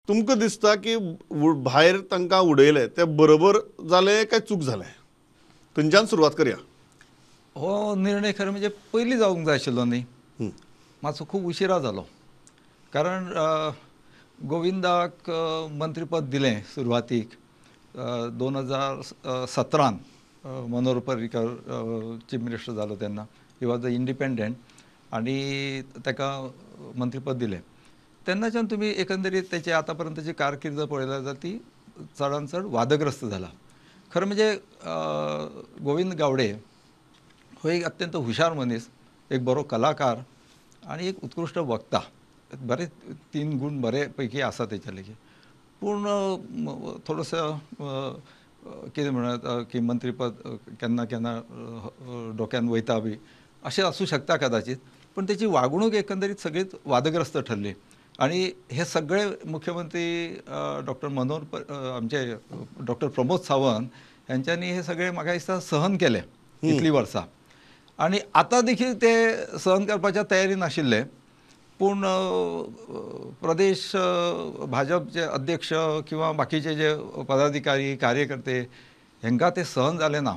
तुमकां दिसता की भायर तांकां उडयले ते बरोबर जाले काय चूक जालें? थंयच्यान सुरवात करया. हो निर्णय खरें म्हणजे पयलीं जावंक जाय आशिल्लो न्ही, मातसो खूब उशिरा जालो. कारण गोविंदाक मंत्रीपद दिलें सुरवातीक 2017 मनोहर पर्रीकर चीफ मिनिस्टर जालो तेन्ना, he was the independent आनी ताका मंत्रीपद दिलें. तेन्नाच्यान तुमी एकंदरीत तेची आतां पर्यंतची कारकीर्द पळयल्यार जाल्यार ती चडान चड वादग्रस्त जाला. खरें म्हणजे गोविंद गावडे हो एक अत्यंत हुशार मनीस, एक बरो कलाकार आनी एक उत्कृश्ट वक्ता, बरे 3 गुण बरे पैकी आसा तेच्या लेगीत. पूण थोडोसो कितें म्हणत की मंत्रीपद केन्ना केन्ना डोक्यान वयता बी अशें आसूं शकता कदाचित, पूण तेची वागणूक एकंदरीत सगळीच वादग्रस्त ठरली. आनी हे सगळे मुख्यमंत्री डॉक्टर मनोहर आमचे डॉक्टर प्रमोद सावंत ह्यांच्यानी हे सगळे म्हाका दिसता सहन केले इतली वर्सां आनी आतां देखील ते सहन करपाच्या तयारी नाशिल्ले. पूण प्रदेश भाजपचे अध्यक्ष किंवा बाकीचे जे पदाधिकारी कार्यकर्ते हेंकां ते सहन जालें ना.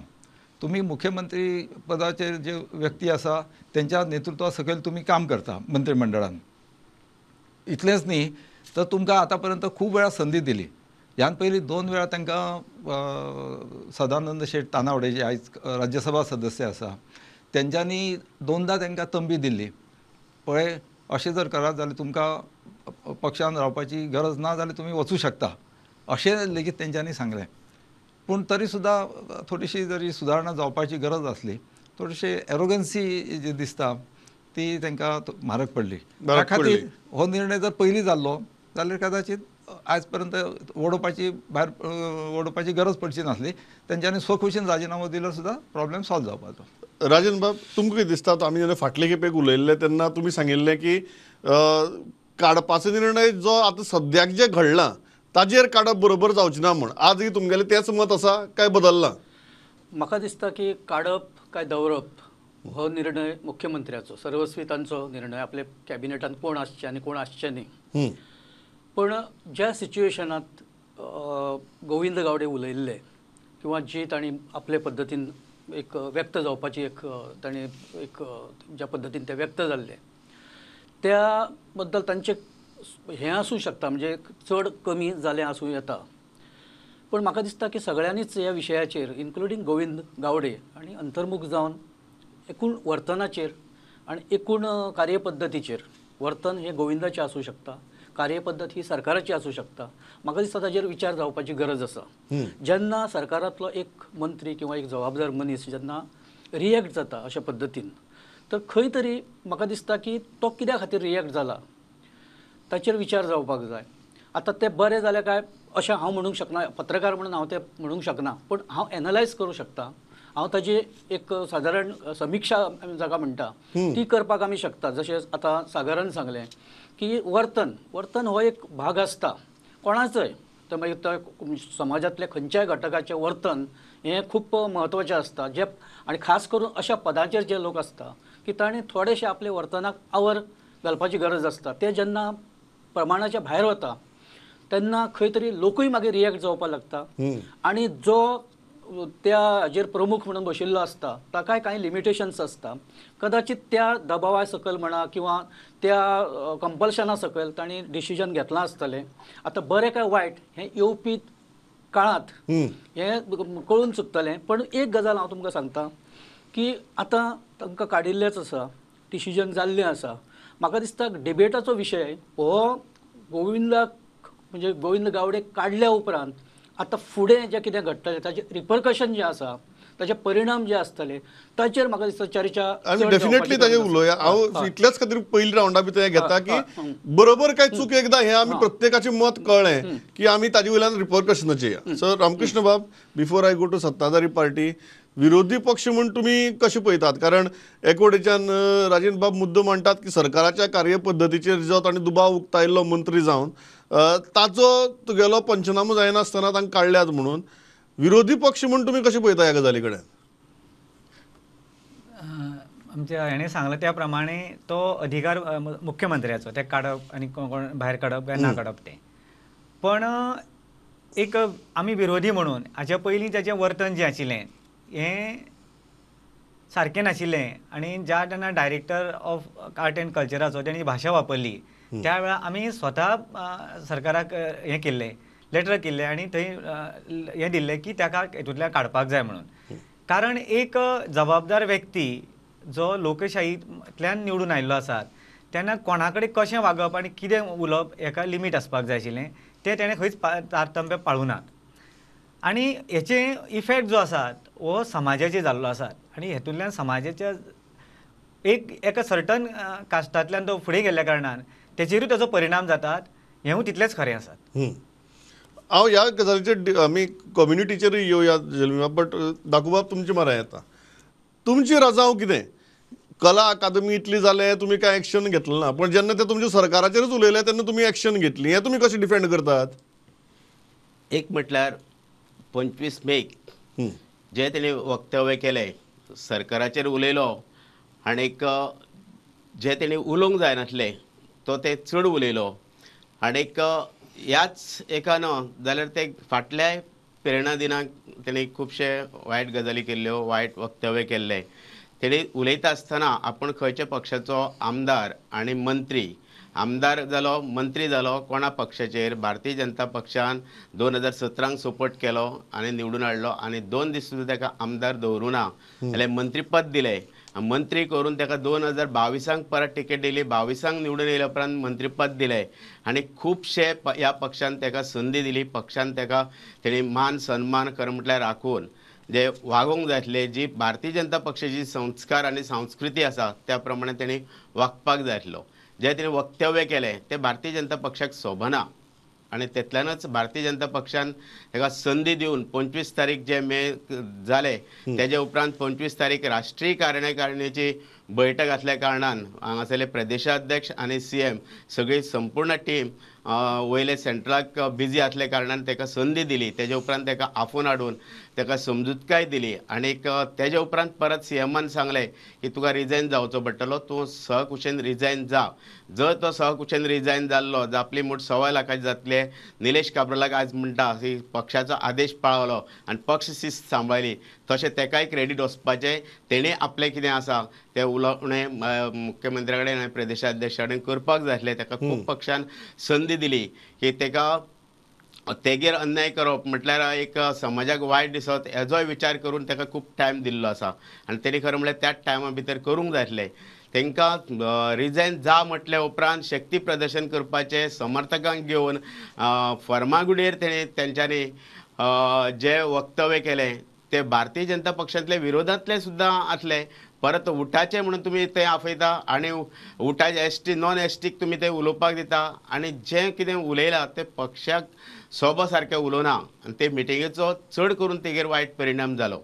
तुमी मुख्यमंत्री पदाचेर जे व्यक्ती आसा तेंच्या नेतृत्वा सकयल तुमी काम करता मंत्रिमंडळान, इतलेंच न्ही तर तुमकां आतां पर्यंत खूब वेळा संदी दिली. ह्यान पयलीं 2 वेळा तांकां सदानंद शेट तानावडे जे आयज राज्यसभा सदस्य आसा तेंच्यांनी 2दा तांकां तंबी दिल्ली, पळय अशें जर करात जाल्यार तुमकां पक्षान रावपाची गरज ना जाल्यार तुमी वचूं शकता अशें लेगीत तेंच्यांनी सांगलें. पूण तरी सुद्दां थोडीशी जरी सुदारणा जावपाची गरज आसली, थोडीशी एरोगन्सी जी दिसता ती तांकां म्हारग पडली. त्या खातीर हो निर्णय जर पयलीं जाल्लो जाल्यार कदाचित आयज पर्यंत वडोवपाची भायर वडोवपाची गरज पडची नासली. तेंच्यांनी स्वखुशीन राजिनामो दिलो सुद्दां प्रॉब्लेम सॉल्व जावपाचो. राजन बाब, तुमकां कितें दिसता? आमी जेन्ना फाटले खेपेक उलयल्ले तेन्ना तुमी सांगिल्लें की काडपाचो निर्णय जो आतां सद्याक जें घडलां ताजेर काडप बरोबर जावचें ना म्हूण, आजूय तुमगेलें तेंच मत आसा काय बदल्लां? म्हाका दिसता की काडप काय दवरप हो निर्णय मुख्यमंत्र्याचो, सर्वस्वी तांचो निर्णय, आपले कॅबिनेटान कोण आसचें आनी कोण आसचें न्ही. पण ज्या सिच्युएशनांत गोविंद गावडे उलयल्ले किंवा जी तांणी आपले पद्दतीन एक व्यक्त जावपाची एक तांणी एक ज्या पद्दतीन ते व्यक्त जाल्ले त्या बद्दल तांचें हें आसूं शकता, म्हणजे चड कमी जालें आसूं येता. पण म्हाका दिसता की सगळ्यांनीच ह्या विशयाचेर इन्क्लुडींग गोविंद गावडे आनी अंतर्मुख जावन एकूण वर्तनाचेर आनी एकूण कार्यपद्दतीचेर, वर्तन हें गोविंदाचें आसूं शकता, कार्यपद्दत ही सरकाराची आसूं शकता, म्हाका दिसता ताजेर विचार जावपाची गरज आसा. जेन्ना सरकारांतलो एक मंत्री किंवा एक जबाबदार मनीस जेन्ना रिएक्ट जाता अशा पद्दतीन तर खंय तरी म्हाका दिसता की तो कित्या खातीर रिएक्ट जाला ताचेर विचार जावपाक जाय. आतां तें बरें जालें काय अशें हांव म्हणूंक शकना, पत्रकार म्हणून हांव तें म्हणूंक शकना, पूण हांव एनलायज करूं शकता, हांव ताजी एक सादारण समिक्षा जाका म्हणटा ती करपाक आमी शकता. जशें आतां सागरान सांगलें की वर्तन, वर्तन हो एक भाग आसता कोणाचोय, तर मागीर तो समाजांतल्या खंयच्याय घटकाचें वर्तन हें खूब म्हत्वाचें आसता. जे आनी खास करून अशा पदांचेर जे लोक आसता की ताणें थोडेशें आपले वर्तनाक आवर घालपाची गरज आसता. ते जेन्ना प्रमाणाच्या भायर वता तेन्ना खंय तरी लोकूय मागीर रिएक्ट जावपाक लागता आनी जो त्या हाजेर प्रमुख म्हणून बशिल्लो आसता ताकाय कांय लिमिटेशन्स आसता. कदाचित त्या दबावा सकयल म्हणा किंवा त्या कंपल्शना सकयल तांणी डिसिजन घेतलां आसतलें. आतां बरें काय वायट हें येवपी काळांत हें कळून चुकतलें. पण एक गजाल हांव तुमकां सांगता की आतां तांकां काडिल्लेंच आसा, डिसिजन जाल्लें आसा. म्हाका दिसता डिबेटाचो विशय हो गोविंदाक म्हणजे गोविंद गावडे काडल्या उपरांत आतां फुडें जें कितें घडटलें ताचें रिपरकशन जें आसा, ताचे परिणाम जे आसतले ताचेर म्हाका दिसता चर्चा आमी डेफिनेटली ताजेर उलोवया. हांव इतल्याच खातीर पयली रावंडा भितर हें घेता की बरोबर काय चूक एकदां हें आमी प्रत्येकाचें मत कळ्ळें की आमी ताजे वयल्यान रिपरकशनाचेर या. सो रामकृष्ण बाब, बिफोर I go to सत्ताधारी पार्टी, विरोधी पक्ष म्हूण तुमी कशें पळयतात? कारण एकवटेच्यान राजेंद्र बाब मुद्दो मांडटात की सरकाराच्या कार्यपद्दतीचेर जो ताणें दुबाव उक्तायल्लो मंत्री जावन ताचो तुगेलो पंचनामो जायनासतना तांकां काडल्यात म्हणून, विरोधी पक्ष म्हूण तुमी कशें पळयता ह्या गजाली कडेन? आमच्या हेणें सांगलां त्या प्रमाणे तो अधिकार मुख्यमंत्र्याचो, ते काडप आनी कोण भायर काडप काय ना काडप तें. पण एक आमी विरोधी म्हणून हाच्या पयलीं ताचें वर्तन जें आशिल्लें हें सारकें नाशिल्लें आनी ज्या तेन्ना डायरेक्टर ऑफ आर्ट एंड कल्चराचो तेणी भाशा वापरली त्या वेळार आमी स्वता सरकाराक हें केल्लें, लेटर केल्लें आनी थंय हें दिल्लें की ताका हेतूंतल्यान काडपाक जाय म्हणून. कारण एक जबाबदार व्यक्ती जो लोकशाहींतल्यान निवडून आयिल्लो आसा तेन्ना कोणा कडेन कशें वागप आनी कितें उलोवप हेका लिमीट आसपाक जाय आशिल्लें, तें तेणें खंयच तारतम्य पाळूं ना. आनी हेचे इफेक्ट जो आसा हो समाजाचेर जाल्लो आसा आनी हेतूंतल्यान समाजाच्या एक एका सर्टन कास्टांतल्यान तो फुडें गेल्ल्या कारणान तेचेरूय ताचो परिणाम जातात हेंवूय तितलेंच खरें आसा. हांव ह्या गजालीचेर आमी कम्युनिटीचेरूय येवया जल्मीबाब, बट दाकूबाब तुमचे मरा येता. तुमची रजांव कितें कला अकादमी इतली जालें तुमी कांय एक्शन घेतलें ना, पूण जेन्ना ते तुमच्या सरकाराचेरूच उलयले तेन्ना तुमी एक्शन घेतली, हें तुमी कशें डिफेंड करतात? एक म्हटल्यार 25 मेक जे तेणी वक्तव्य केलें सरकाराचेर उलयलो आनीक जे तेणी उलोवंक जायनासलें तो ते चड उलयलो आनीक ह्याच एका न्हू जाल्यार ते फाटल्या प्रेरणा दिनाक तेणी खुबशे वायट गजाली केल्ल्यो, वायट वक्तव्य केल्लें. तेणी उलयता आसतना आपूण खंयच्या पक्षाचो आमदार आनी मंत्री, आमदार जालो मंत्री जालो कोणा पक्षाचेर, भारतीय जनता पक्षान 2017 सपोर्ट केलो आनी निवडून हाडलो आनी 2 दीस सुद्दां ताका आमदार दवरूं ना जाल्यार मंत्रीपद दिलें. मंत्री करून ताका 2022 परत तिकेट दिली, 22 निवडून येयल्या उपरांत मंत्रीपद दिलें आनी खुबशे ह्या पक्षान ताका संदी दिली. पक्षान ताका तेणी मान सन्मान खरें म्हटल्यार राखून जे वागोवंक जाय आसले, जी भारतीय जनता पक्षाची संस्कार आनी संस्कृती आसा त्या प्रमाणे तेणी वागपाक जाय आसलो. जे तेणी वक्तव्य केलें तें भारतीय जनता पक्षाक सोबना आनी तेतल्यानच भारतीय जनता पक्षान ताका संदी दिवन 25 तारीख जे मे जाले तेजे उपरांत 25 तारीख राष्ट्रीय कार्यकारिणीची बैठक आसल्या कारणान हांगासरले प्रदेशाध्यक्ष आनी CM सगळी संपूर्ण टीम वयले सेंट्रलाक बिजी आसल्या कारणान ताका संदी दिली. तेजे उपरांत ताका आफोवन हाडून ताका समजुतकाय दिली आनीक तेजे उपरांत परत CMान सांगलें की तुका रिजायन जावचो पडटलो, तूं सहकुशेन रिजायन जा. जर तो सहकुशेन रिजायन जाल्लो आपली मूठ 1.25 लाखाची जातले. निलेश काब्रालाक आज म्हणटा की पक्षाचो आदेश पाळलो आनी पक्ष शिस्त सांबाळ्ळी, तशें तेकाय क्रेडीट वचपाचें. तेणें आपलें कितें आसा तें उलोवणें मुख्यमंत्र्या कडेन आनी प्रदेशाध्यक्षा कडेन करपाक जाय आसलें. ताका खूब पक्षान संदी दिली की ताका तेगेर अन्याय करप म्हटल्यार एक समाजाक वायट दिसत हेजोय विचार करून ताका खूब टायम दिल्लो आसा आनी तेणी खरें म्हळ्यार त्याच टायमा भितर करूंक जाय आसलें. तांकां रिजायन जा म्हटल्या उपरांत शक्ती प्रदर्शन करपाचें समर्थकांक घेवन फर्मागुडयेर तेणी तेंच्यांनी जे वक्तव्य केलें ते भारतीय जनता पक्षांतले विरोधांतले सुद्दां आसले. परत उठाचे म्हणून तुमी ते आपयता आनी उठाचे ST non STक तुमी ते उलोवपाक दिता आनी जें कितें उलयलां तें पक्षाक सोबा सारकें उलोवना आनी ते मिटिंगेचो चड करून तेगेर वायट परिणाम जालो.